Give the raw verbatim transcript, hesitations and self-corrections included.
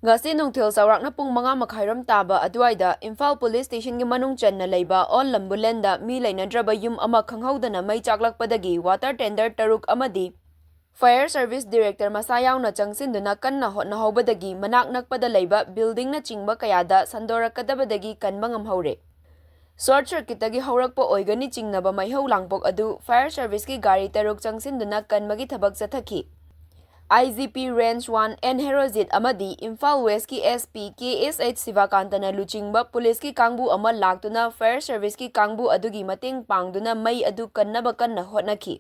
ꯉꯁꯤ ꯅꯨꯡꯊꯤꯜ ꯆꯥꯎꯔꯥꯛꯅ ꯄꯨꯡ ꯃꯉꯥ ꯃꯈꯥꯏꯔꯣꯝ ꯇꯥꯕ ꯑꯗꯨꯋꯥꯏꯗ ꯏꯝꯐꯥꯜ ꯄꯨꯂꯤꯁ ꯁ꯭ꯇꯦꯁꯟꯒꯤ ꯃꯅꯨꯡ ꯆꯟꯅ ꯂꯩꯕ ꯑꯣꯜ ꯂꯝꯕꯨꯂꯦꯟꯗ ꯃꯤ ꯂꯩꯅꯗ꯭ꯔꯕ ꯌꯨꯝ ꯑꯃ ꯈꯪꯍꯧꯗꯅ ꯃꯩ ꯆꯥꯛꯂꯛꯄꯗꯒꯤ ꯋꯥꯇꯔ ꯇꯦꯟꯗꯔ ꯇꯔꯨꯛ ꯑꯃꯗꯤ ꯐꯥꯌꯔ ꯁꯔꯚꯤꯁ ꯗꯤꯔꯦꯛꯇꯔ ꯃꯁꯥ ꯌꯥꯎꯅ ꯆꯪꯁꯤꯟꯗꯨꯅ ꯀꯟꯅ ꯍꯣꯠꯅꯍꯧꯕꯗꯒꯤ ꯃꯅꯥꯛ ꯅꯛꯄꯗ ꯂꯩꯕ ꯕꯤꯜꯗꯤꯡꯅꯆꯤꯡꯕ ꯀꯌꯥꯗ ꯁꯟꯗꯣꯔꯛꯀꯗꯕꯗꯒꯤ ꯀꯟꯕ ꯉꯝꯍꯧꯔꯦ꯫ ꯁꯣꯔꯠ ꯁꯔꯀꯤꯠꯇꯒꯤ ꯍꯧꯔꯛꯄ ꯑꯣꯏꯒꯅꯤ ꯆꯤꯡꯅꯕ ꯃꯩꯍꯧ ꯂꯥꯡꯄꯣꯛ ꯑꯗꯨ ꯐꯥꯌꯔ ꯁꯔꯚꯤꯁꯀꯤ ꯒꯥꯔꯤ ꯇꯔꯨꯛ ꯆꯪꯁꯤꯟꯗꯨꯅ ꯀꯟꯕꯒꯤ ꯊꯕꯛ ꯆꯠꯊꯈꯤ꯫ I G P range one N Herojit ꯑꯃꯗꯤ ꯏꯝꯐꯥꯜ ꯋꯦꯁꯀꯤ ꯑꯦꯁ ꯄꯤ ꯀꯦ ꯑꯦꯁ ꯑꯩꯆ ꯁꯤꯕꯥꯀꯥꯟꯇꯅ ꯂꯨꯆꯤꯡꯕ ꯄꯨꯂꯤꯁꯀꯤ ꯀꯥꯡꯕꯨ ꯑꯃ ꯂꯥꯛꯇꯨꯅ ꯐꯥꯌꯔ ꯁꯔꯚꯤꯁꯀꯤ ꯀꯥꯡꯕꯨ ꯑꯗꯨꯒꯤ ꯃꯇꯦꯡ ꯄꯥꯡꯗꯨꯅ ꯃꯩ ꯑꯗꯨ ꯀꯟꯅꯕ ꯀꯟꯅ ꯍꯣꯠꯅꯈꯤ꯫